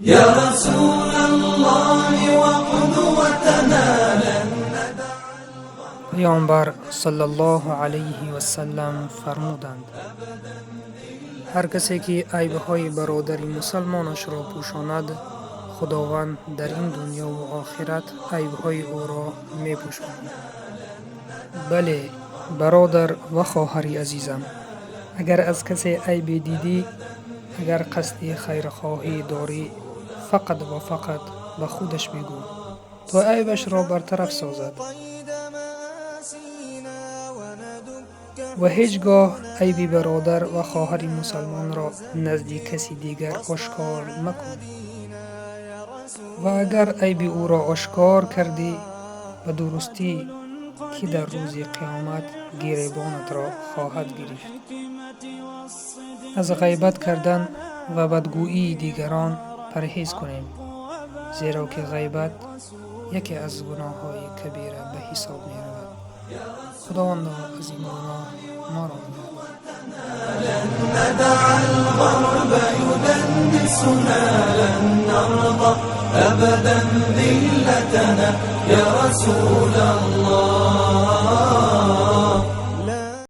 يا رسول الله وقدوتنا لن ندع. Паёмбар саллаллоҳу алайҳи васаллам фармуданд: ҳар касе ки айбҳои бародари мусалмонашро пӯшонад, Худованд дар ин дунёву охират айбҳои ӯро мепӯшонад. Бале, бародар ва хоҳари азизам, агар аз касе айбе дидӣ, агар қасди хайрхоҳӣ дорӣ, фақат ва фақат ба худаш бигӯ, то айбашро бартараф созад ва ҳеҷ гоҳ айби бародар ва хоҳари мусалмонро назди каси дигар ошкор макун. Ва агар айби ӯро ошкор кардӣ, ба дурустӣ, ки дар рӯзи қиёмат гиребонатро хоҳад гирифт. Аз ғайбат кардан ва бадгӯии дигарон парҳез кунем, зеро ки ғайбат яке аз гуноҳҳои кабира ба ҳисоб меравад. Худовандо, аз ин гуноҳ моро нигаҳдор. لن ندع الغرب يدنسنا، لن نرضى أبدا ذلتنا يا رسول الله.